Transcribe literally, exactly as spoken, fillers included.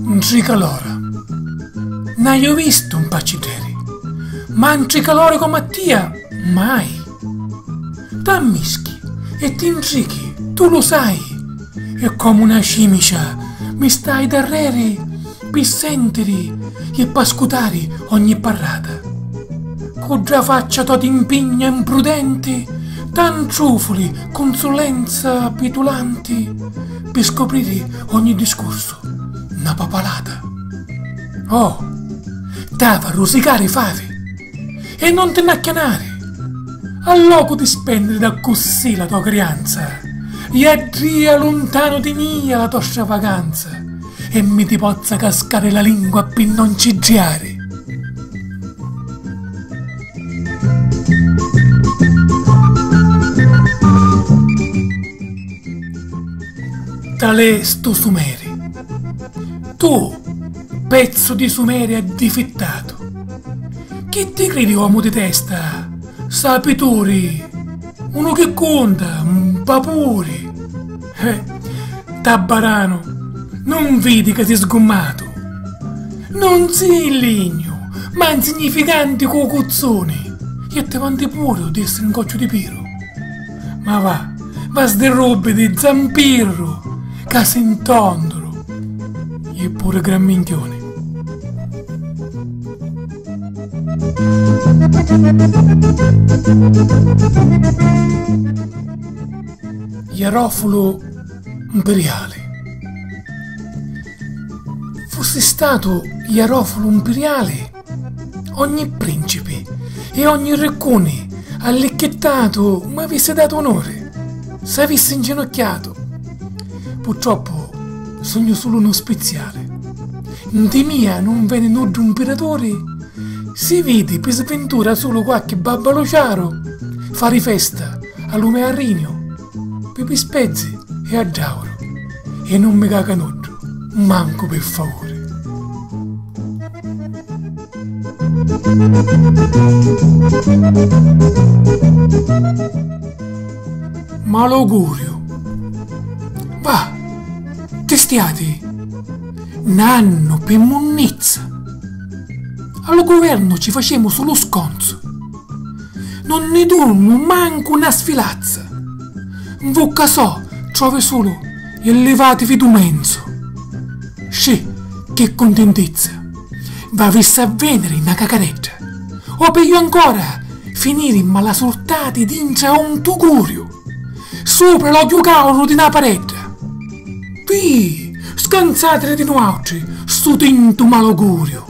Ntricalora. N'haiu vistu un paccidderi, ma ntricalori comu a tia, mai. T'ammischi e ti ntrichi, tu lu sai, e comu na cimicia mi stai darreri pi sentiri e p'ascutari ogni parrata. Cu dda faccia to ti mpigna mprudenti, t'antrufuli cu nsulenza pitulanti, pi scopriri ogni discursu na papalata. Oh, t'ava rusicari favi e non ti nn'acchianari, a locu di spendiri d'accussì la to crianza, iaddria luntanu di mia la to stravaganza, e mi ti pozza cascari la lingua pi non ciddiari. Talè stu sumeri. Tu, pezzu di sumeri addifittatu, chi ti cridi omu di testa, sapituri, unu chi cunta, un papuri? Eh, tabbaranu, non vidi ca si sgummatu? Non si in lignu, ma nsignificanti cu cuzzuni, e ti vanti puru di essiri un cocciu di piru. Ma va, va sdirrubiti, zampirru, ca si ntonduru, e puru gramminchiuni. Jarofulu mpiriali. Fussi statu jarofulu mpiriali, ogni principi e ogni riccuni allicchittatu m'avissi datu onuri, s'avissi nginucchiatu. Purtroppu sugnu sulu nu spiziali. Nti mia nun veni nuddu mpiraturi, si vidi pi svintura sulu qualchi babbaluciaru fari festa a lu me arriniu, pi pispezzi e addauru, e nun mi caca nuddu, mancu pi favuri. Maloguriu. Va, tistiati, n'annu pi munnizza. A lu guvernu ci facemu sulu sconzu. Nun ni dunu mancu na sfilazza. Nvucca so trovi sulu e livativi du menzu. Sci, chi cuntintizza! V'avissi a veniri na cacaredda, o pegghiu ancora, finiri malasurtati dintra a un tuguriu, supra l'ogghiu cauru di na paredda. Vi, scansatiri di nuautri, stu tintu maloguriu!